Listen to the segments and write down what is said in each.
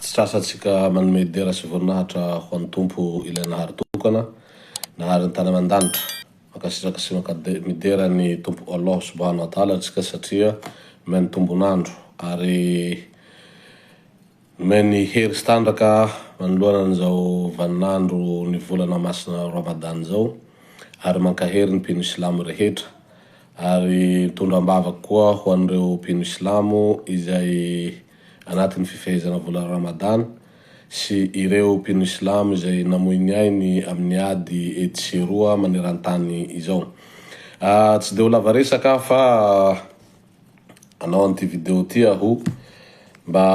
Tsy trasantsika manome dera sy voninahitra ho an'ny Tompo ilay Nahary tokana, Nahary ny tany aman-danitra. Mankasitraka sy midera ny Tompo Allah Subhanahu wa Ta'ala antsika satria nomeny tombon'andro ary nomeny hery sy tanjaka manoloana an'izao vaninandro ny volana masina Ramadan izao ary mankahery ny mpino silamo rehetra ary mitondra am-bavaka koa ho an'ireo mpino silamo izay anatin'ny fifehezana volana Ramadan sy ireo mpino silamo izay namoy ny ainy amin'ny ady etsy sy eroa maneran-tany izao. Tsy dia ho lava resaka aho fa hanao an'ity video ity aho mba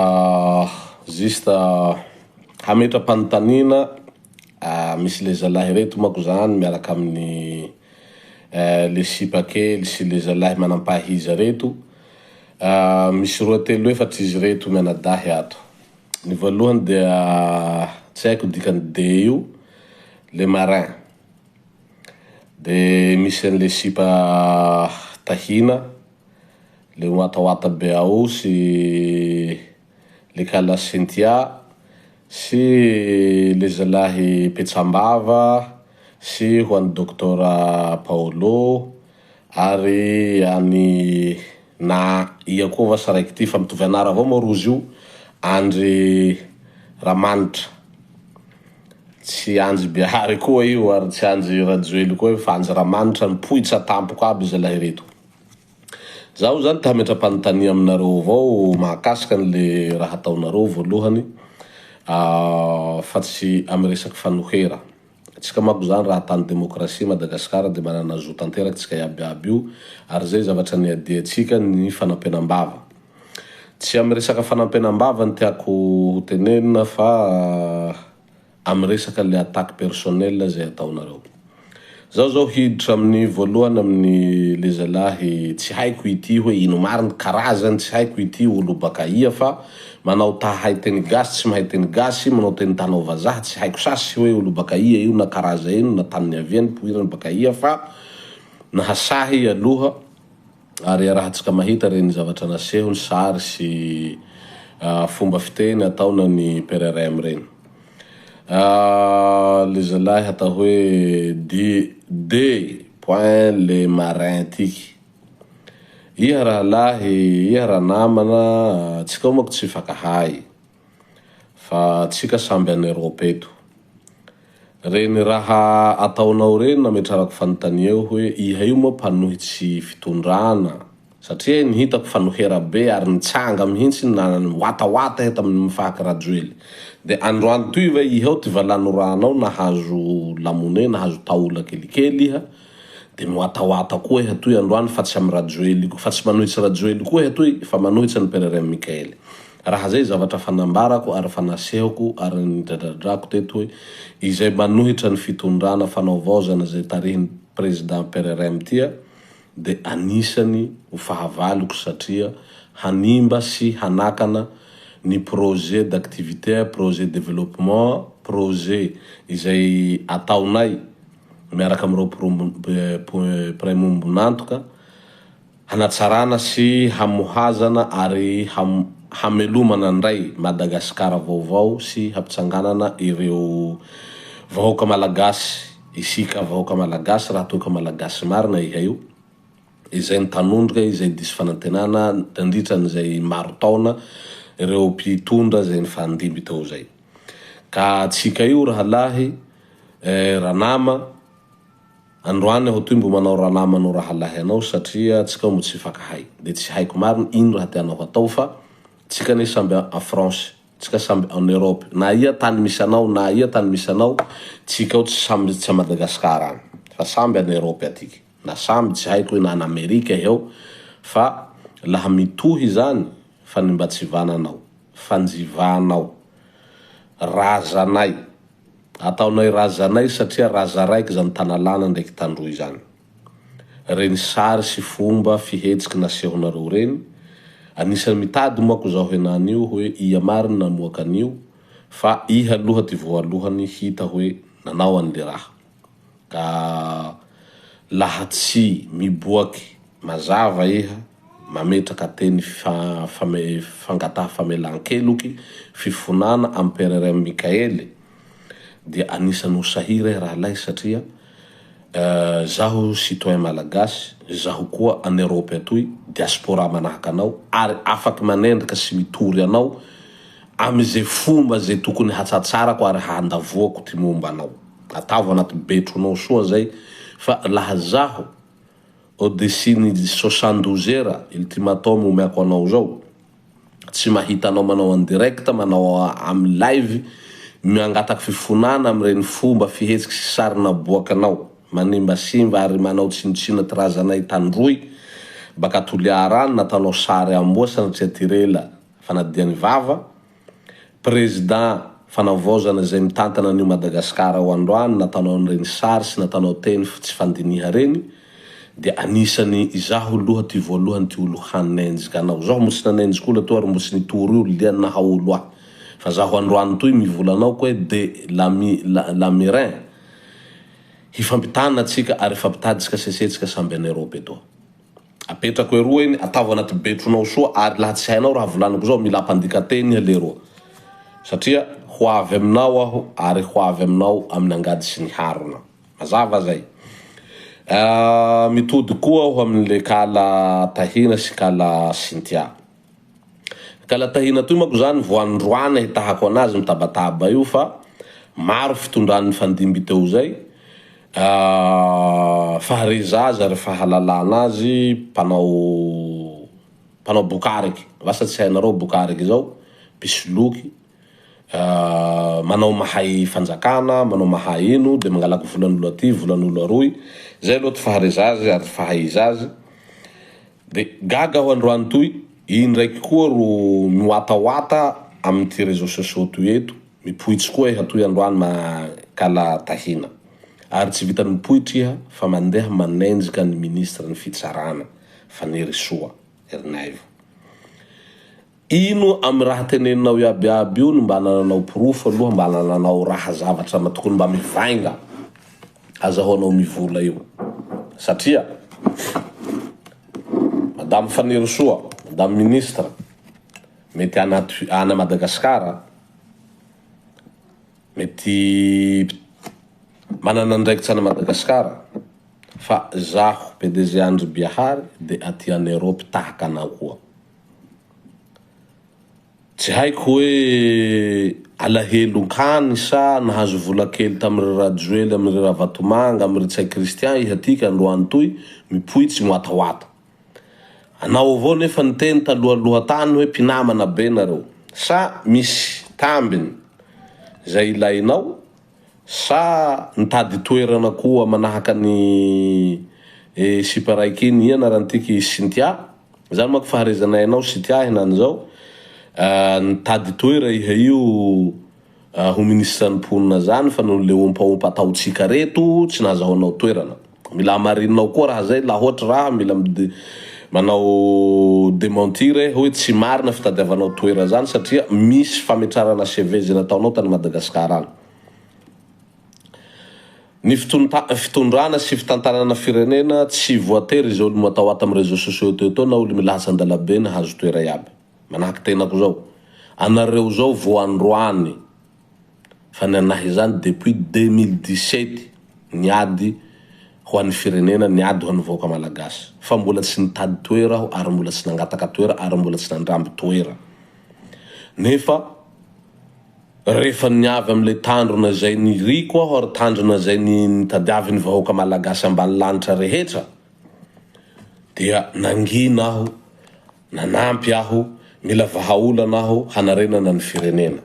juste hametra-panontaniana. Misy le zalahy ireto manko zany miaraka amin'ny le sipa kely sy le zalahy manam-pahiza reto. Misy roa telo efatra izy ireto mianadahy ato. Ny voalohany dia tsy haiko dikan'ny D io, le marin. De misy an'le sipa Tahina, le miwatawata be ao sy le kala Cynthia sy le zalahy Petsambava sy ho an'i Docteur Paolo ary an'i na ia koa vasa raiky ty fa mitovy anara avao moa rozy io, Andry Ramanitra. Tsy Andry Biahary koa io ary tsy Andry Rajoely koa io fa Andry Ramanitra nipoitra tampoka aby zalahy reto. Zaho zany te hametra-panontania aminareo avao mahakasika an'le raha ataonareo voalohany fa tsy amy resaky fanohera. Tsika manko zany raha tany demokrasia Madagasikara de manana zo tanteraky tsika iaby iaby io ary zay zavatra niadiatsika ny fanampenam-bava. Tsy amy resaka fanampenam-bava no tiako ho tenenina fa amy resaka le attaque personnelle zay ataonareo. Zaho zao hiditra amin'ny voalohany amin'ny le zalahy tsy haiko ity hoe ino mariny karazany tsy haiko ity olo baka ia fa manao ta hahay teny gasy tsy mahay teny gasy manao teny tanao vazaha tsy haiko sasy hoe olo baka ia io na karaza ino na tany niaviany poirany baka ia fa nahasahy aloha ary iarahantsika mahita reny zavatra nasehony sary sy fomba fiteny ataona ny PRRM reny. Le zalahy atao hoe D D point le marin tiky. Iha rahalahy, iha ranamana, tsika ao manko tsy hifankahay fa tsika samby en Europe eto. Reny raha ataonao reny nametrarako fanontania eo hoe iha io moa mpanohitsy fitondrana Satria ny hitako fa nohera be ary nitsanga mihintsy na niwatawata iha tamin'ny mifahaky Rajoely. De androany toy ve iha ao ty valanoranao nahazo lamone nahazo taola kelikely iha de miwatawata koa iha toy androany fa tsy am Rajoely fa tsy manohitsy Rajoely koa iha toy fa manohitsy an'i PRRM Mickael. Raha zay zavatra fa nambarako ary fa nasehoko ary nidradradrako teto hoe izay manohitra ny fitondrana fanaovaozana zay tarihin'ny Président PRRM tia dia anisany ho fahavaloko satria hanimba sy hanakana ny projet d'activité, projet développement, projet izay ataonay miaraka amin'ireo mpiray mombon'antoka hanatsarana sy hamohazana ary hamelomana indray Madagasikara vaovao sy hampitsanganana ireo vahoaka Malagasy. Isika vahoaka Malagasy raha toa ka Malagasy marina iha io, izay nitanondrika, izay diso fanantenana nandritra an'izay maro taona ireo mpitondra izay nifandimby teo izay. Ka tsika io rahalahy eh, ranama, androany aho toy mbo manao ranama anao rahalahy anao satria tsika mbo tsy hifankahay. De tsy haiko marina ino raha tianao hatao fa tsika anie samby en France. Tsika samby en Europe. Na aia tany misy anao na aia tany misy anao, tsika ao tsy samby tsy a Madagascar agny fa samby en Europe atiky. Na samby tsy haiko hoe na en Amerique iheo fa laha mitohy zany fanimbatsivananao, fanjivanao razanay, ataonay razanay satria raza raiky zany tanalana ndraiky tandroy zany. Reny sary sy fomba fihetsiky nasehonareo reny, anisan'ny mitady moako zaho henany io hoe ia marina namoaka an'io fa iha aloha ty voalohany hita hoe nanao an'le raha. Ka laha tsy miboaky mazava iha. mametraka teny fame fangataha famelan-keloky, fifonana am PRRM Mickaël dia anisany ho sahira iha rahalahy satria zaho citoyen malagasy, zaho koa en Europe atoy, diaspora manahaky anao ary afaky manendrika sy mitory anao amy ze fomba ze tokony hatsatsarako ary handavoako ty momba anao. Atavo anaty betronao soa zay fa laha zaho au dessus ny 72 heures, ultimatum omeako anao zao, tsy mahita anao manao en direct, manao amy live, miangataky fifonana amy reny fomba fihetsiky sy sary naboakinao, manimbasimba ary manao tsinotsino ty razanay tandroy, baka Toliara any nataonao sary amboa sanatria tirela fanadiany vava, Président fanavaozana izay mitantana an'io Madagasikara ao androany nataonao an'ireny sary sy nataonao teny tsy fandiniha reny dia anisany izaho loha ty voalohany ty olo hanenjika anao zaho mbo tsy nanenjika olo atoa ary mbo tsy nitory olo dia naha olo ahy fa zaho androany toy mivola anao koe de l'ami l'amirin hifampitana tsika ary hifampitaditsika sesetsika samby any Europe etoa. Apetrako eroa iny, atavo anaty betronao soa ary laha tsy hainao raha volaniko zao, mila mpandika teny iha leroa. Satria ho avy aminao aho ary ho avy aminao amin'ny angady sy ny harona. Mazava zay. Mitody koa aho amin'le kala Tahina sy kala Cynthia. Kala Tahina toy manko zany vao androany ahitahako anazy mitabataba io fa maro fitondrany nifandimby teo zay. Fahareza azy ary fahalalana azy mpanao mpanao bokariky, vasa tsy hainareo bokariky zao, mpisoloky, manao mahay fanjakana, manao mahay ino, de mangalaky volan'olo aty, volan'olo aroy, zay aloha ty fahareza azy ary fahaiza azy. De gaga aho androany toy, i ndraiky koa ro miwatawata amity réseaux sociaux toy eto, mipoitsy koa iha toy androany ma kala Tahina. Ary tsy vitan'ny mipoitra iha fa mandeha manenjika ny ministre ny fitsarana, Fanirisoa Ernaivo. Ino amy raha teneninao iaby iaby io no mba anananao porofo aloha, mba anananao raha zavatra mba tokony mba mivainga azahoanao mivola io. Satria Madame Fanirisoa, Madame ministre, mety any any Madagasikara, mety manana andraikitra any Madagasikara, fa zaho PDG Andry Biahary de aty en Europe tahaka anao koa. Tsy haiko hoe alahelon-kany sa nahazo vola kely tamin'i ry Rajoely, amin'i ry Ravatomanga, amin'i ry Ntsay Christian iha ty ka androany toy mipoitsy miwatawata. Anao avao nefa niteny talohaloha tany hoe mpinamana be nareo. Sa misy tambiny zay ilainao sa nitady toerana koa manahaka ny sipa raiky iny, ia anaran'tiky Cynthia? Zany manko faharezanay anao Cynthia henany zao, nitady toera iha io ho ministre ny mponina zany fa noho le ompaompa ataontsika reto tsy nahazahoanao toerana. Mila hamarininao koa raha zay, laha ohatry raha mila manao dementir eh hoe tsy marina fitadiavanao toera zany satria misy fametrarana CV zay nataonao tany Madagascar any. Ny fitondrana sy fitantanana firenena tsy voatery izay olo matahoata am réseaux sociaux teo teo na olo milahatsa andalabe nahazo toera iaby. Manahaky tenako zao. Anareo zao vo androany fa ny anahy zany depuis 2017 niady ho an'ny firenena, niady ho an'ny vahoaka malagasy. Fa mbola tsy nitady toera aho ary mbola tsy nangataka toera ary mbola tsy nandramby toera. Nefa rehefa niavy amin'ilay tandrona izay niriko aho ary tandrona izay nitadiavin'ny vahoaka malagasy ambany lanitra rehetra dia nangina aho, nanampy aho, mila vahaolana aho hanarenana ny firenena.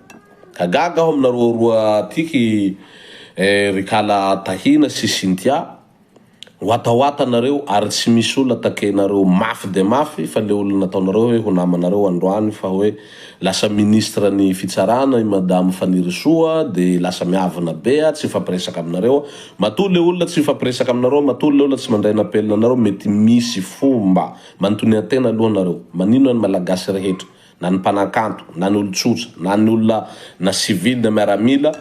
Ka gaga aho aminareo roa tiky ry kala Tahina sy Cynthia, Watawata nareo ary tsy misy olona takenareo mafy dia mafy fa le olona nataonareo hoe ho namanareo androany fa hoe lasa ministre ny fitsarana i madame Fanirisoa de lasa miavona be a tsy mifampiresaka aminareo matoa le olona tsy mifampiresaka aminareo matoa le olona tsy mandray ny appel nareo mety misy fomba mantonia tena aloha nareo maninona ny malagasy rehetra na ny mpanakanto na ny olon-tsotra na ny olona na civil na miaramila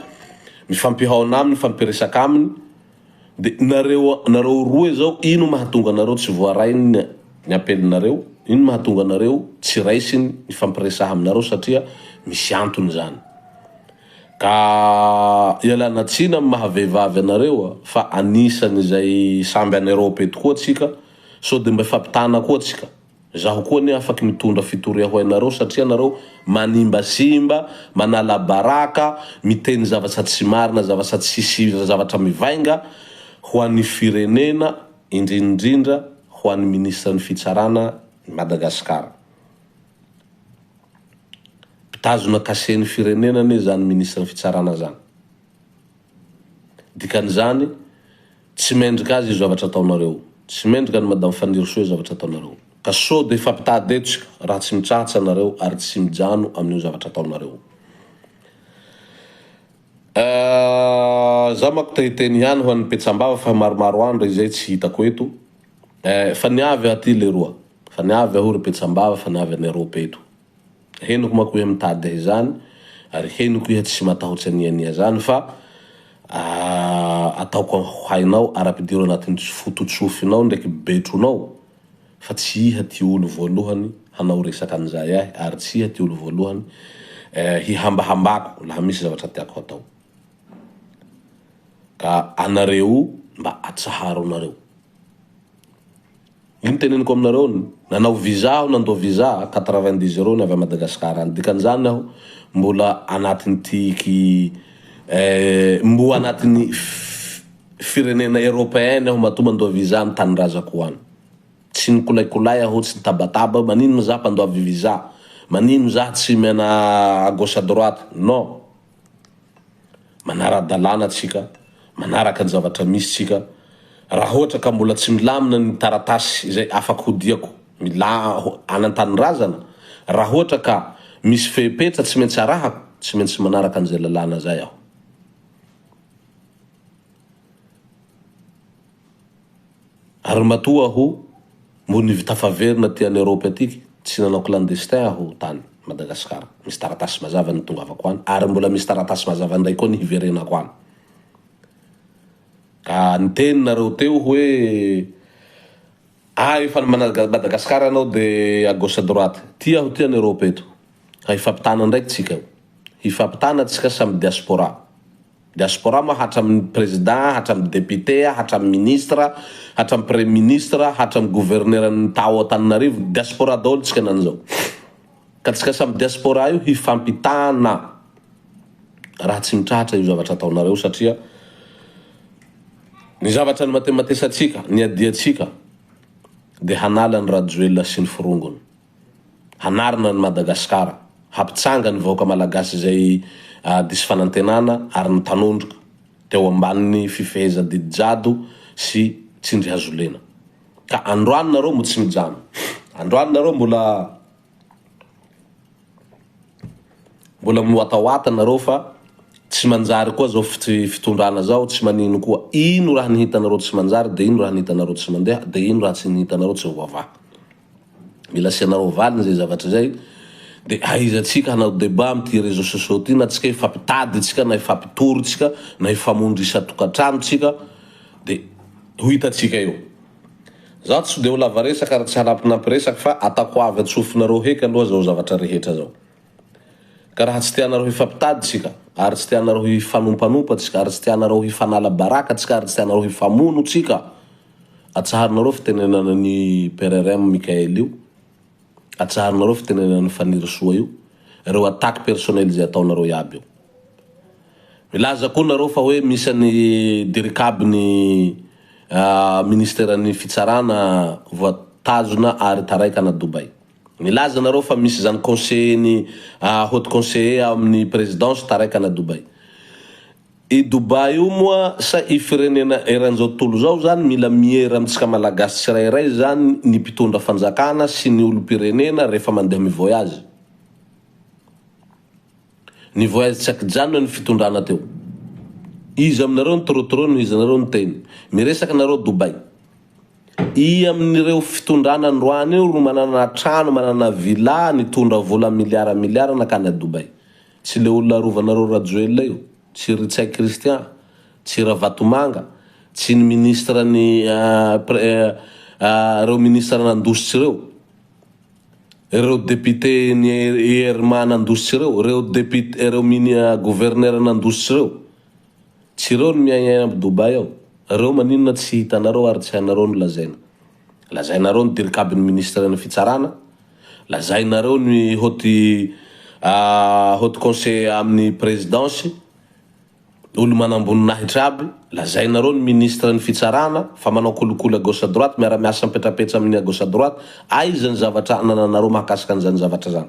mifampihaona aminy mifampiresaka aminy De nareo nareo roe zao ino mahatonga anareo tsy voaray ny ny appel nareo? Ino mahatonga anareo tsy raisiny hifampiresaha aminareo satria misy antony izany. Ka ialana tsiny amin'ny maha vehivavy anareo fa anisan'izay samby any Europe eto koa tsika, sao dia mba hifampitana koa tsika. Zaho koa anie afaky mitondra fitoria ho ainareo satria nareo manimbasimba, manala baraka, miteny zavatra tsy marina, zavatra tsisy zavatra mivainga ho an'ny firenena indrindrindra ho an'ny ministre ny fitsarana ny Madagascar. Mpitazona cachet ny firenena anie zany ministre ny fitsarana zany. Dikan'izany, tsy mendrika azy io zavatra ataonareo. Tsy mendrika an'i Madame Fanirisoa io zavatra ataonareo. Ka sao dia hifampitady eto isika raha tsy mitrahatsa nareo ary tsy mijano amin'io zavatra ataonareo. Eh, za manko te hiteny ihany ho an'ny petsambava fa maromaro andro izay tsy hitako eto. Eh, fa niavy aho aty leroa. Fa niavy aho ry petsambava fa niavy any Europe eto. Henoko manko iha mitady ahy izany ary henoko iha tsy matahotsy aniania zany fa ataoko ho hainao ary ampidiro anatin'ny fototsofinao ndraiky betronao fa tsy iha ty olo voalohany hanao resaka an'izay ahy ary tsy iha ty olo voalohany hihambahambako laha misy zavatra tiako hatao. Ka anareo mba atsaharo nareo. Ino teneniko aminareo, nanao visa aho nandoa visa 90 euros ny avy à Madagascar any, dikan'izany aho mbola anatin'ity ki mbo anatin'ny firenena européenne aho matoa mandoa visa amin'ny tanindrazako any. Tsy nikolaikolay aho, tsy nitabataba hoe manino za mpandoa visa, manino za tsy miana à gauche à droite, non. Manara-dalàna tsika, manaraka ny zavatra misy tsika, raha ohatra ka mbola tsy milamina ny taratasy izay afaka hodiako mila any an-tanindrazana, raha ohatra ka misy fepetra tsy maintsy arahako, tsy maintsy manaraka an'izay lalàna izay aho. Ary matoa aho mbo nivy tafaverina aty any Europe aty, tsy nanao clandestin aho tany Madagascar. Misy taratasy mazava nitongavako any, ary mbola misy taratasy mazava indray koa ny hiverenako any. Ka niteny nareo teo hoe ah efa any Madagascar ianao de à gauche à droite. Ty aho ty any Europe eto. Ka hifampitana ndraiky tsika io. Hifampitana tsika samy diaspora. Diaspora moa hatramin'ny président, hatramin'ny député, hatramin'ny ministre, hatramin'ny premier ministre, hatramin'ny gouverneur ny tao Antananarivo, diaspora daholo tsika henany zao. Ka tsika samy diaspora io hifampitana raha tsy mitratra io zavatra ataonareo satria ny zavatra nimatematesantsika, niadiantsika dia hanala an'i Rajoelina sy ny forongony. Hanarina an'i Madagasikara, hampitsanga ny vahoaka Malagasy izay diso fanantenana ary nitanondrika teo ambanin'ny fifehezan-didy jado sy tsindry hazolena. Ka androany nareo mbo tsy mijano. Androany nareo mbola mbola miwatawata nareo fa tsy manjary koa zao fitondrana zao, tsy manino koa. Ino raha nihitanareo tsy manjary de ino raha nihitanareo tsy mandeha de ino raha tsy nihitanareo tsy voavaha. Mila asianareo valiny izay zavatra izay de ahaizantsika hanao debat amin'ity réseaux sociaux ty na tsika hifampitady tsika na hifampitory tsika na hifamonjy isan-tokantrano tsika de ho hitantsika eo. Zaho tsy de ho lava resaka ary tsy hanampinampy resaka fa ataoko avy antsofinareo heky aloha zao zavatra rehetra zao. Ka raha tsy tianareo hifampitady tsika ary tsy tianareo hifanompanompa tsika ary tsy tianareo hifanala baraka tsika ary tsy tianareo hifamono tsika Atsaharinareo fitenenana an'i PRRM Mickaël io, atsaharinareo fitenenana an'i Fanirisoa io, ireo attaque personnelle izay ataonareo iaby io. Milaza koa nareo fa hoe misy an'i Dircab ny ministeran'ny fitsarana voatazona ary taraiky any Dubaï. Milaza nareo fa misy izany conseiller ny haute conseiller amin'ny présidence taraiky any Dubaï. I Dubaï io moa sa i firenena eran'izao tontolo izao zany mila miera amintsika malagasy tsirairay zany ny mpitondra fanjakana sy ny olom-pirenena rehefa mandeha mi voyage. Ny voyage tsy akijanona ny fitondrana teo. Iza aminareo ny trop trop no iza nareo niteny. Miresaka nareo Dubaï. I amin'ireo fitondrana androany io ro manana trano manana villa nitondra vola miliara miliara nakany à Dubaï. Tsy le olona arovanareo Rajoelina io, tsy ry Ntsay Christian, tsy Ravatomanga, tsy ny ministre ny reo ministre nandositra ireo. Ireo député ny IRMA nandositra ireo, ireo député ireo mini gouverneur nandositra ireo, tsy ireo no miaigna am Dubaï ao. Ireo maninona tsy hitanareo ary tsy hainareo no lazaina. Lazainareo ny dircab-n'ny ministre ny fitsarana, lazainareo ny haute haute conseiller amin'ny présidence, Olo manamboninahitra aby, lazainareo ny ministre ny fitsarana fa manao kolikoly à gauche à droite, miara miasa mipetrapetra amin'ny à gauche à droite, aiza ny zavatra anananareo mahakasika an'izany zavatra zany?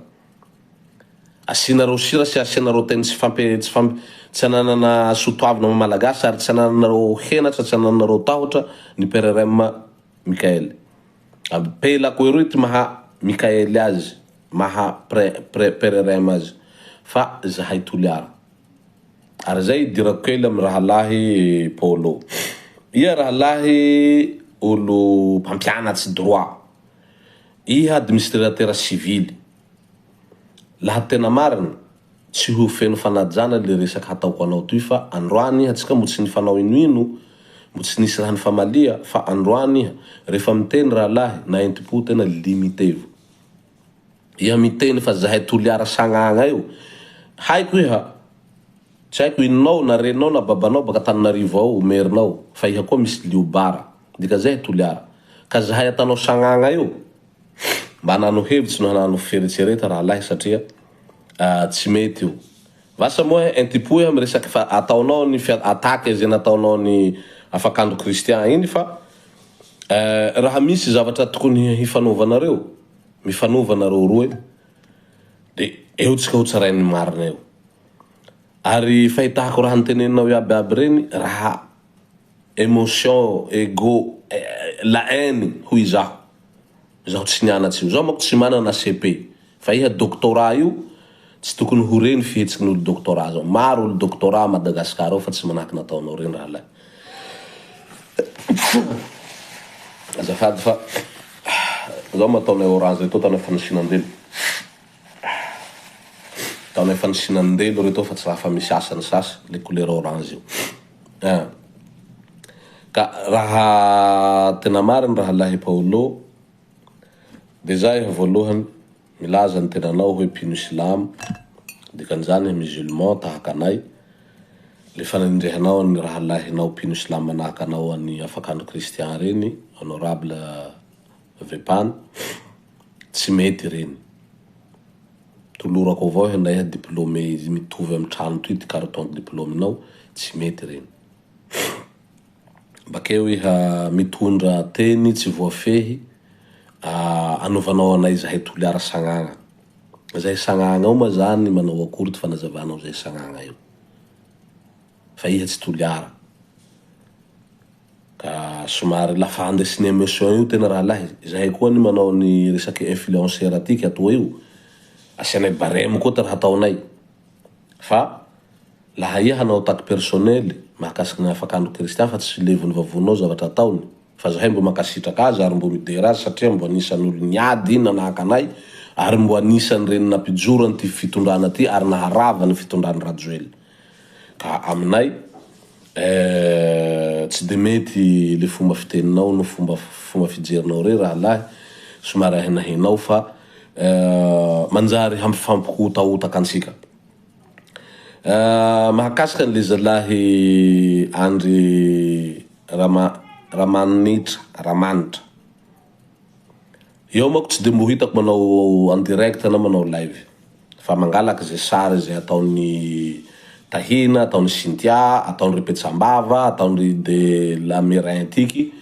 Asianareo sira sy asianareo teny tsy fampe tsy famp tsy ananana sotoavina maha malagasy ary tsy anananareo henatra tsy anananareo tahotra ny PRRM Mickaël. Ampelako eroy ty maha Mickaël azy, maha pre pre PRRM azy fa zahay Toliara. Ary zay idirako kely am rahalahy Paolo. Iha rahalahy olo mpampianatsy droit. Iha administrateur civil. Laha tena marina, tsy ho feno fanajana le resaky hataoko anao toy fa androany iha tsika mbo tsy nifanao inoino, mbo tsy nisy raha nifamalia fa androany iha refa miteny rahalahy na entimpo tena limitevo. Iha miteny fa zahay Toliara sagnagna io. Haiko iha, tsy haiko inonao na reninao na babanao baka Antananarivo ao merinao fa iha koa misy liobara. Dikazay Toliara. Ka zahay atanao sagnagna io. Mba hanano hevitsy no hanano fieretsereta rahalahy satria tsy mety io. Vasa moa entimpo iha miresaky fa ataonao ny attaque ze nataonao ny afakandro Christian iny fa raha misy zavatra tokony hifanaovanareo, mifanova nareo roe de eo tsika ho tsarain'ny marina eo. Ary fahitako raha noteneninao iaby aby reny raha emotion, ego, la haine hoy izaho. Izaho tsy nianatsy io. Izaho manko tsy manana CP. Fa iha doctorat io tsy tokony ho re ny fihetsiky ny olo doctorat zao. Maro olo doctorat a Madagascar ao fa tsy manahaky nataonao reny rahalahy. Azafady fa zao ma ataonay orange retoa ataonay fanisinan-delo. Ataonay fanisinan-delo retoa fa tsy raha fa misy asany sasy le couleur orange io. Ah. Ka raha tena mariny rahalahy Paolo de za iha voalohany milaza ny tenanao hoe mpino silamo, dikan'izany iha musulman tahaka anay, le fanendrehanao ny rahalahinao mpino silamo manahaka anao any afakandro Christian reny, honorable Vepan, tsy mety reny. Tolorako avao iha na iha diplômé mitovy amy trano toy ty carton diplôme-nao, tsy mety reny. Bakeo iha mitondra teny tsy voafehy anovanao anay zahay Toliara sagnagna. Zahay sagnagna ao ma zany manao akory ty fanazavanao zay sagnagna io. Fa iha tsy Toliara. Ka somary lafa andesin'ny emotion io tena rahalahy. Zahay koa anie manao ny resaky influenceur atiky atoa io. Asianay barème koa ty raha ataonay. Fa laha iha hanao attaque personnel mahakasiky ny afakandro Christian fa tsy levon'ny vavoninao zavatra ataony fa zahay mbo mankasitraka azy ary mbo midera azy satria mbo anisan'ny olo niady nanahaka anay ary mbo anisan'ireny nampijoro an'ity fitondrana ty ary naharava ny fitondran'i Rajoel ka aminay eh tsy de mety le fomba fiteninao no fomba fomba fijerinao re rahalahy somary ahinahinao fa Manjary hampifampihotahotaka antsika. Mahakasika an'le zalahy Andry Rama Ramanitra Ramanitra. Eo manko tsy de mbo hitako manao en direct na manao live fa mangalaky ze sary ze ataon'i Tahina, ataon'i Cynthia, ataon'i ry Petsambava, ataon'i de la Merain tiky.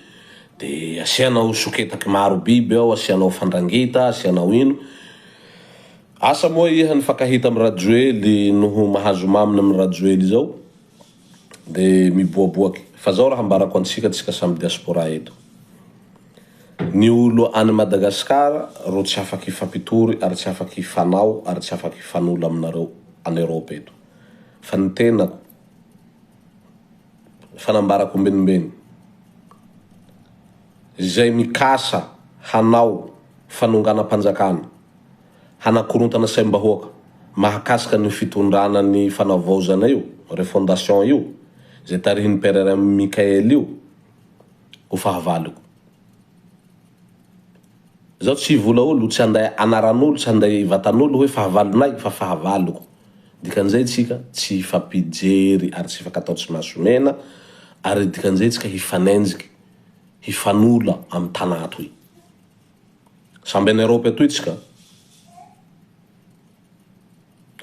De asianao soketaky maro biby ao, asianao fandrangita, asianao ino. Asa moa iha nifankahita am Rajoely noho mahazo maminy am Rajoely zao de miboaboaky. Fa zao raha ambarako antsika tsika samy diaspora eto. Ny olo any Madagascar ro tsy afaky hifampitory ary tsy afaky hifanao ary tsy afaky hifanola aminareo any Europe eto. Fa ny tenako. Fanambarako ombenimbeny, izay mikasa hanao fanonganam-panjakana, hanakorontana saim-bahoaka mahakasika an'io fitondrana ny fanavaozana io, refondation io, izay tarihin'i PRRM Mickaël io, ho fahavaloko. Zaho tsy hivola olo, tsy handay anaran'olo, tsy handay vatan'olo hoe fahavalonay fa fahavaloko. Dikan'izay tsika tsy hifampijery ary tsy hifankatao tsy maso mena ary dikan'izay tsika hifanenjiky, hifanola am tanà toy. Samby any Europe atoy tsika.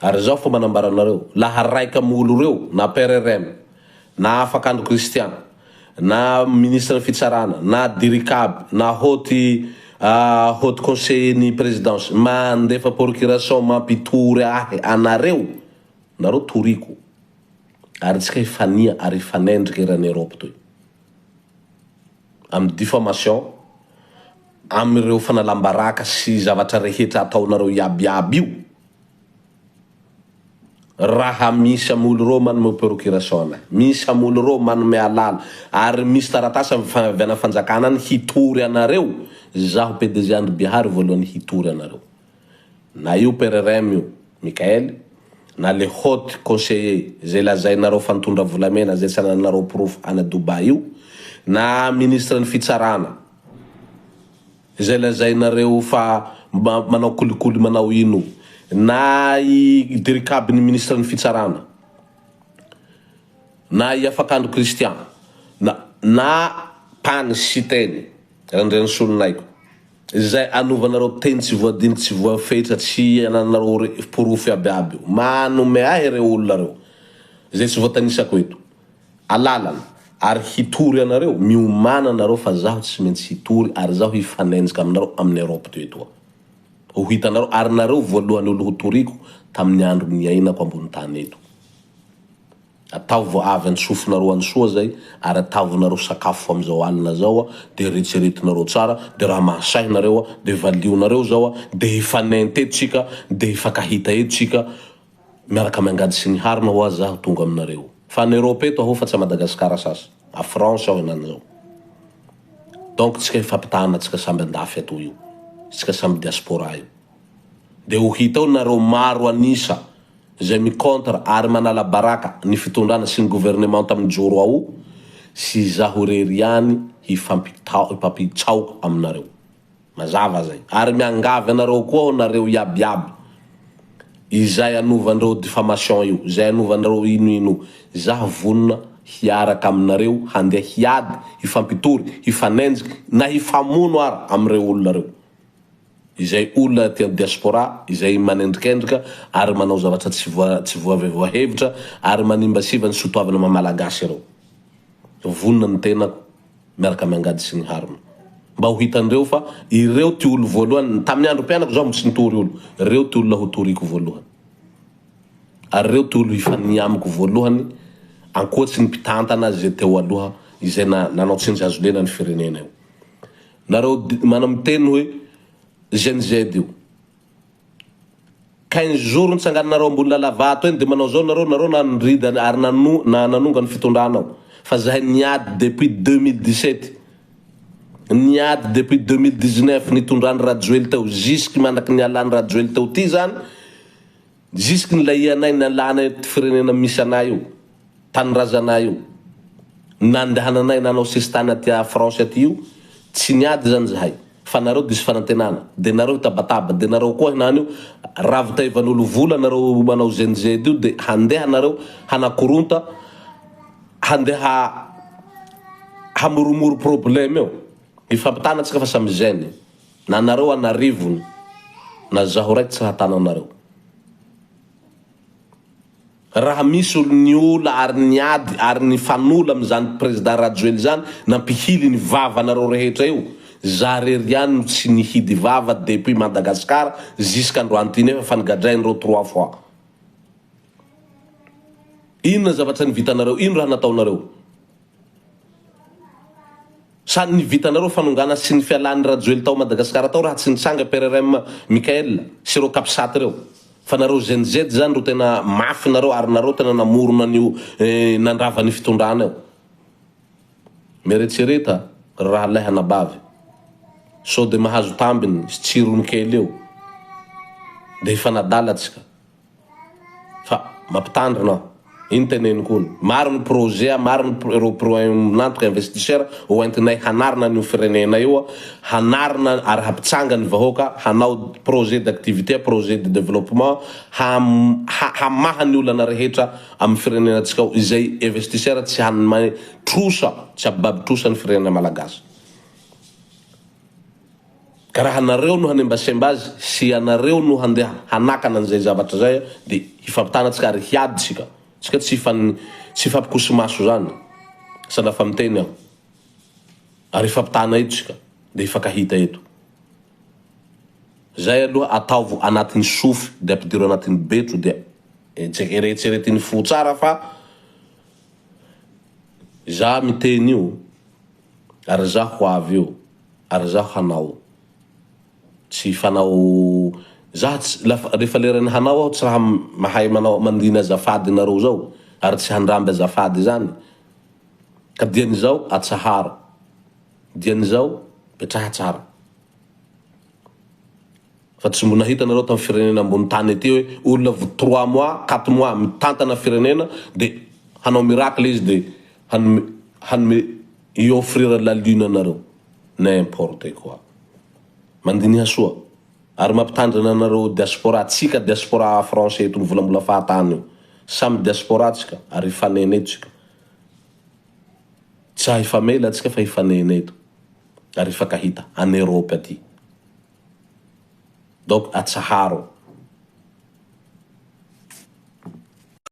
Ary izaho fa manambara anareo, laha raika am olo reo, na PRRM, na Afakandro Christian, na ministre ny fitsarana, na Diricab, na haute haute conseiller ny présidence, mandefa procuration mampitory ahy anareo, nareo toriko. Ary tsika hifania ary hifanendrika eran'i Europe toy. Amin'ny diffamation, amin'ireo fanalam-baraka sy zavatra rehetra ataonareo iaby iaby io, raha misy am olo reo manome procuration anay, misy am olo reo manome alala, ary misy taratasy avy any fanjakana any hitory anareo, zaho PDG Andry Bihary voalohany hitory anareo. Na io PRRM io, Mickaël, na le haute conseiller zay lazainareo fa nitondra volamena zay tsy anananareo porofo any Dubaï io, na ministre ny fitsarana zay lazainareo fa manao kolikoly manao ino, na i dircab ny ministre ny fitsarana, na i Afakandro Christian, na na Pany Siteny Randrianasoloniaiko. Izay anovanareo teny tsy voadiniky tsy voafetra tsy anananareo porofo iaby iaby io. Manome ahy ireo olona reo izay tsy voatanisako eto alalana ary hitory anareo, miomàna nareo fa zaho tsy maintsy hitory ary zaho hifanenjika aminareo amin'ny Europe to etoa. Ho hitanareo ary nareo voalohany olo hotoriko tamin'ny andro niainako ambony tany eto. Ataovy avy antsofinareo any soa zay ary ataovinareo sakafo amizao alina zao a de eretseretinareo tsara de raha mahasahy nareo a de valionareo zao a de hifanenty eto tsika de hifankahita eto tsika miaraka miangady sy ny harona hoa zaho tonga aminareo fa any Europe eto aho fa tsy a Madagascar sasa a France aho henany zao donc tsika hifampitana tsika samby andafy ato io tsika samby diaspora io de ho hita eo nareo maro anisa izay mi contre ary manala baraka ny fitondrana sy ny gouvernementa mijoro ao sy izaho irery ihany hifampitsaoka aminareo. Mazava zay. Ary miangavy anareo koa aho nareo iaby iaby izay anovanreo diffamation io, izay anovanreo ino ino io, izaho vonona hiaraka aminareo handeha hiady, hifampitory, hifanenjika na hifamono ara amin'ireo olona reo. Izay olona aty am diaspora izay manendrikendrika ary manao zavatra tsy voa tsy voavehvoahevitra ary manimbasiva ny sotoavina maha malagasy ireo. Vonona ny tenako miaraka miangady sy ny harona. Mba ho hitan'ireo fa ireo ty olo voalohany, tamin'ny androm-piainako zaho mbo tsy nitory olo, reo ty olona ho toriko voalohany. Ary reo ty olo hifaniha amiko voalohany ankoatsy ny mpitantana izay teo aloha izay na nanao tsindry hazo lena ny firenena io. Nareo manao miteny hoe Gen Z io. 15 jours nitsangananareo ambony lalavato eny de manao zao nareo, nareo nanrida ary nano na nanonga ny fitondrana ao. Fa zahay niady depuis 2017, niady depuis 2019 nitondrany Rajoely teo jusque mandraky nialany Rajoely teo ty zany, Jusque nilahianay nialanay ty firenena misy anay io, tanindrazanay io, nandehananay nanao sesitany aty a France aty io, tsy niady zany zahay, fa nareo diso fanantenana, de nareo hitabataba, de nareo koa hinany io ravitaivan'olo vola nareo manao Gen Z io de handeha nareo hanakoronta, handeha hamoromoro problème eo, hifampitana tsika fa samy jeune. Na nareo anarivony na zaho raiky tsy raha tananareo. Raha misy olo niola ary niady ary nifanola amizany président Rajoely zany nampihily ny vavanareo rehetra io, za rery ihany no tsy nihidy vava depuis Madagascar jusqu'à androany ty nefa fa nigadrainireo trois fois. Inona zavatra nivitanareo, ino raha nataonareo? Sa ny vitanareo fanongana sy ny fialan'i Rajoely tao Madagascar tao raha tsy nitsanga PRRM Mickael sy ireo capsat ireo? Fa nareo Gen Z zany ro tena mafy nareo ary nareo tena namorona an'io nandrava ny fitondrana io. Mieretsereta ry rahalahy anabavy sao de mahazo tambiny sy tsirony kely eo de hifanadala tsika. Fa mampitandrina aho. Iny teneniko iny. Maro ny projet, maro ny ireo mpiray investisseur ho entinay hanarina an'io firenena io, hanarina ary hampitsanga ny vahoaka, hanao projet d'activité, projet de développement, hamaha ny olana rehetra amin'ny firenenantsika ao, izay investisseur tsy hanome trosa, tsy hampibaby trosa ny firenena malagasy. Ka raha nareo no hanembasemba azy sy ianareo no handeha hanakana an'izay zavatra izay dia hifampitana tsika ary hiady tsika. Tsika tsy hifan tsy hifampikoso-maso izany. Sanafa miteny aho. Ary hifampitana eto tsika dia hifankahita eto. Zay aloha ataovo anatin'ny sofy dia ampidiro anatin'ny betro dia eretseretin'ny fo tsara fa za miteny io ary za ho avy io. Ary zaho hanao. Tsy hifanao Zaho tsy lafa rehefa leran'ny hanao aho tsy raha mahay manao mandiny azafady nareo zao ary tsy handramby azafady zany ka dian'izao atsaharo dian'izao petraha tsara fa tsy mbo nahita nareo tam firenena ambony tany aty hoe olona vo trois mois quatre mois mitantana firenena de hanao miracle izy de hanome hanome I offrir la lune anareo. N'importe quoi. Mandiniha soa. Ary mampitandrina anareo diaspora, tsika diaspora français eto mivolambola fahatany io. Samy diaspora tsika ary hifanena eto tsika. Tsy hifamela tsika fa hifanena eto. Ary hifankahita any Europe aty. Donc atsaharo.